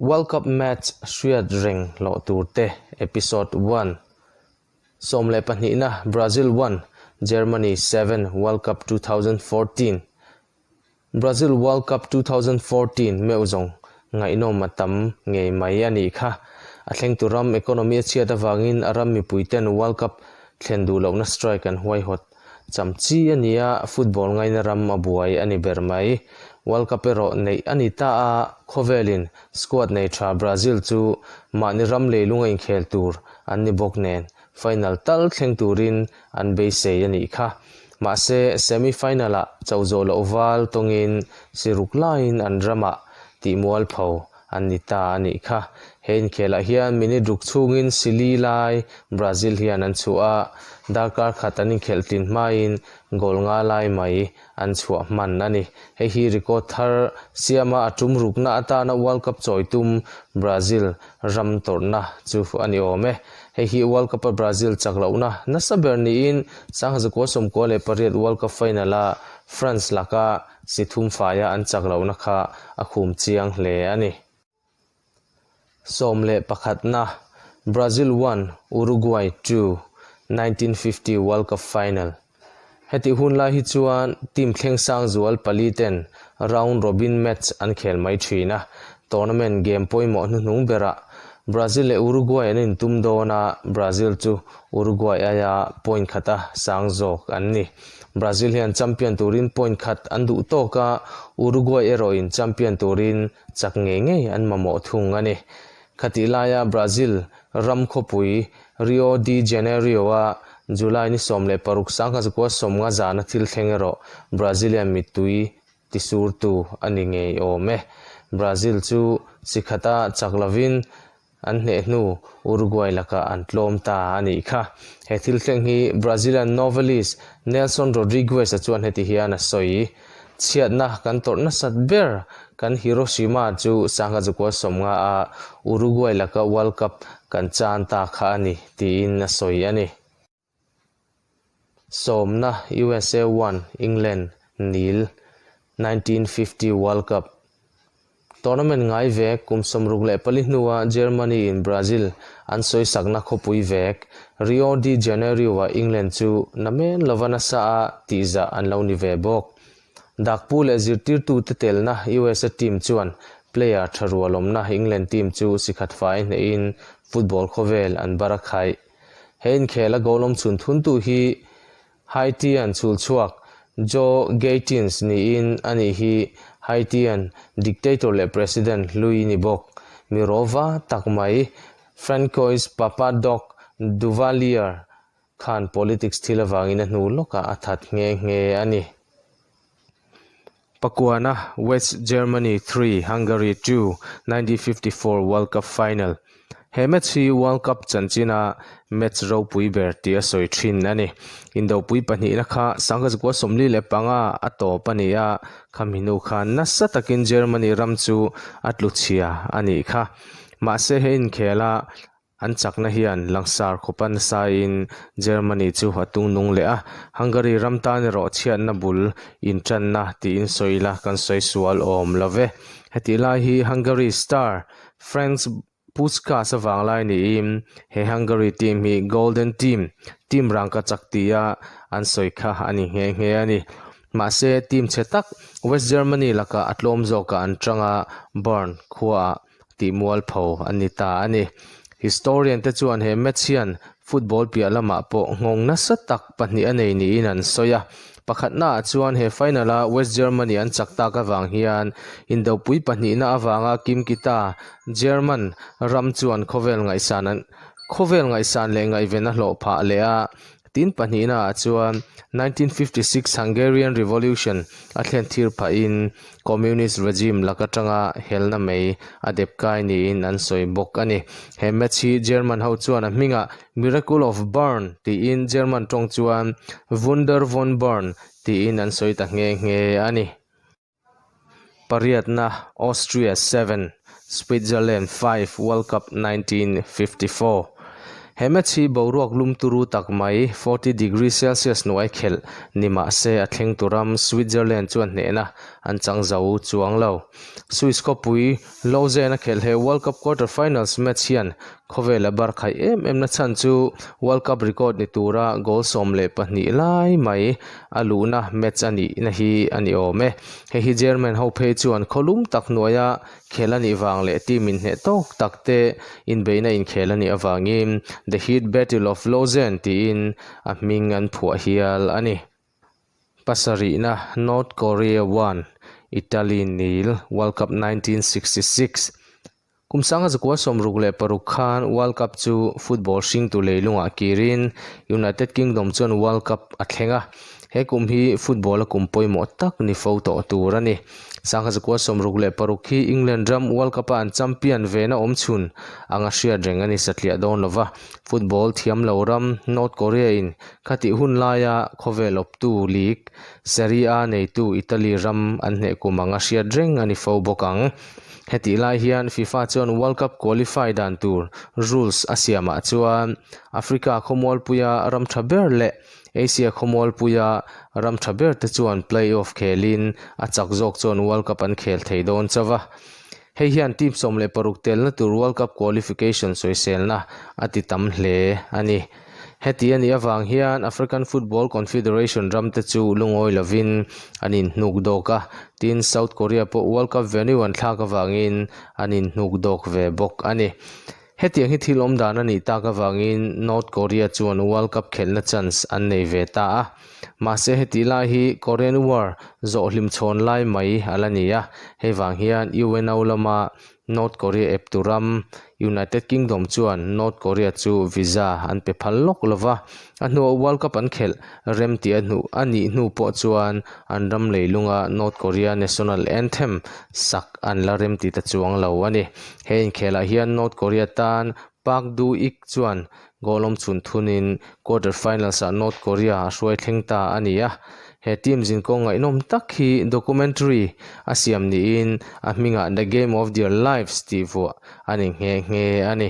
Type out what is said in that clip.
World Cup match hriat reng hlawh tur te Episode one. 12 na Brazil 1, Germany 7 World Cup 2014. Brazil World Cup 2014 meuh zawng ngaihnawm a tam ngei mai a nih kha. A thlengtu ram economy a chhiat avangin a ram mipuiten World Cup thlen duh lohna strike an huaihawt cham chi a ni a, football ngaina ram a buai a ni ber mai. World Cup erawh neih a ni ta a, khawvelin squad nei tha Brazil chu mahni ram leilung a inkhel tur an ni bawk nen final tal thleng turin an beisei a nih kha. Mahse, semi final-ah cho zawh loh val tawngin siruk laiin an ramah tihmualpho an ni ta a nih kha. He inkhelah hian minute ruk chhungin Sili lai Brazil hian an chhuah a, darkar khat an inkhelh tlin hmain goal nga lai mai an chhuah hman a ni. Hei hi record thar siama a tum rukna atana World Cup chawi tum Brazil ram tawrhna chu a ni awm e. Hei hi World Cup-a Brazil chak lohna nasa ber niin 1998 World Cup final-a France laka si thum faia an chak lohna kha a khum chiang hle a ni. 11 na Brazil 1, Uruguay 2, 1950 World Cup final. Hetih hun lai hi chuan team thleng sang zual pali ten round robin match an khel mai thin a, tournament game pawimawh hnuhnung berah Brazil leh Uruguay an intum dawn a, Brazil chu Uruguay aia point khata sang zawk an ni. Brazil hian champion turin point khat an duh tawk a, Uruguay erawhin champion turin chak ngei ngei an mamawh thung a ni. Khatih laia Brazil ram khawpui Rio de Janeiro-a July ni 16 1950 zana thil thleng erawh Brazilian mittui tisurtu a ni ngei awm e. Brazil chu chi khata chak lovin an hneh hnu Uruguay lakah an tlawm ta a nih kha. He thil thleng hi Brazilian novelist Nelson Rodrigues-a chuan heti hian a sawi, Chhiatna kan tawrh nasat ber kan Hiroshima chu 1950 a Uruguay laka World Cup kan chan ta kha a ni, tiin a sawi a ni. 10 na USA 1, England nil, 1950 World Cup Tournament ngai vek kum 64 hnua Germany in Brazil an sawisakna khawpui vek Rio de Janeiro-ah England chu namen lova nasa a tihzah an lo ni ve bawk. Dakpu leh zirtirtute telna USA team chuan player tha rualawmna England team chu sikhat fai hnehin football khawvel an bar a khaih. He inkhel a goal awm chhun thuntu hi Haitian chhulchhuak Joe Gaetjens niin ani hi Haitian dictator leh president hlui ni bawk. Mi rawva tak mai Francois Papa Doc Duvalier khan politics thil avangin a hnu lawkah a that nghe nghe a ni. Pakuana West Germany 3, Hungary 2, 1954 World Cup final. He match hi World Cup chanchina match ropui ber tih a sawi thin a ni. Indopui pahnihna kha 1945 a tawp a ni a, khami hnu khan nasa takin Germany ram chu a tlu chhia a nih kha. Mahse he inkhela An chakna hian langsar khawpa nasain Germany chu a tungnung leh a, Hungary ram tan erawh chhiatna bul intanna tiin sawi ila kan sawi sual awm lo ve. Hetih lai hi Hungary star Ferenc Puskas avang lai niin he Hungary team hi Golden Team, team rangka chak tia an sawi kha a ni nghe nghe a ni. Mahse team chhe tak West Germany lakah a tlawm zawkah an tang a, Bern khuaah tih mualpho a ni ta a ni. Historian te chuan he match hian football piah lamah pawh nghawng nasa tak pahnih a nei niin an sawi a. Pakhatnaah chuan he final a West Germany an chak tak avang hian indopui pahnihna avanga kimkita German ram chuan khawvel ngaihsan an khawvel ngaihsan leh ngaihven a hlawh phah leh a. Tin pahnihnaah chuan 1956 Hungarian Revolution a thlen thir phahin Communist regime lak atanga helna mai a dep kai niin an sawi bawk a ni. He match hi German ho chuan a hmingah Miracle of Bern tiin German tawng chuan Wunder von Bern tiin an sawi ta nghe nghe a ni. Pariatna Austria 7, Switzerland 5 World Cup 1954. He match hi boruak lum turu tak mai, 40 degree Celsius hnuai khelh ni mah se a thlengtu ram Switzerland chuan hnehna an chang zo chuang lo. Swiss khawpui Lausanne a khelh he World Cup quarter finals match hian khawvela bar khaih em em na chhan chu World Cup record ni tura goal 12 lai mai a luhna match a nihna hi a ni awm e. Hei hi German ho phei chuan khawlum tak hnuaia khel a nih vang leh team inhneh tawk tak te inbeihna inkhel a nih avangin The Heat Battle of Lausanne tiin a hming an phuah hial a ni. Pasarihna North Korea 1, Italy nil, World Cup 1966. Kum 1966 khan World Cup chu football hringtu leilungah kirin United Kingdom chuan World Cup a thleng a. He kum hi football a kum pawimawh tak ni fo tawh tur a ni. 1966 hi England ram World Cup a an champion vena awmchhun anga hriat reng a ni satliah dawn lova. Football thiam lo ram North Korea in Khatih hun laia khawvel awptu league Serie A neitu Italy ram an hneh kum anga hriat reng a ni fo bawk ang. Hetih lai hian FIFA chuan World Cup qualify dan tur rules a siamah chuan Africa khawmualpuia ram tha ber leh Asia khawmualpuia ram tha ber te chuan play-off khelin a chak zawk chuan World Cup an khel thei dawn chauh a. Hei hian team 16 telna tur World Cup qualification sawiselna a ti tam hle a ni. Heti a nih avang hian African Football Confederation ramte chu lungawi lovin an inhnuk dawk a, tin South Korea pawh World Cup venue an thlak avangin an inhnuk dawk ve bawk a ni. Hetiang hi thil awm dan a nih tak avangin North Korea chuan World Cup khelhna chance an nei ve ta a. Mahse hetih lai hi Korean War zawh hlimchhawn lai mai a la ni a, hei vang hian UNO lama North Korea eptu ram United Kingdom chuan North Korea chu visa an pe phal lawk lo va, a hnuah World Cup an khelh rem tih a hnuh a nih hnu pawh chuan an ram leilunga North Korea national anthem sak an la rem ti ta chuang lo a ni. He inkhelah hian North Korea tan Park Du-ik chuan goal awm chhun thunin quarter finals-ah North Korea a hruai thleng ta a ni a. He team zinkawng ngaihnawm tak hi documentary a siam niin a hmingah The Game of Their Lives tih vuah a ni nghe nghe a ni.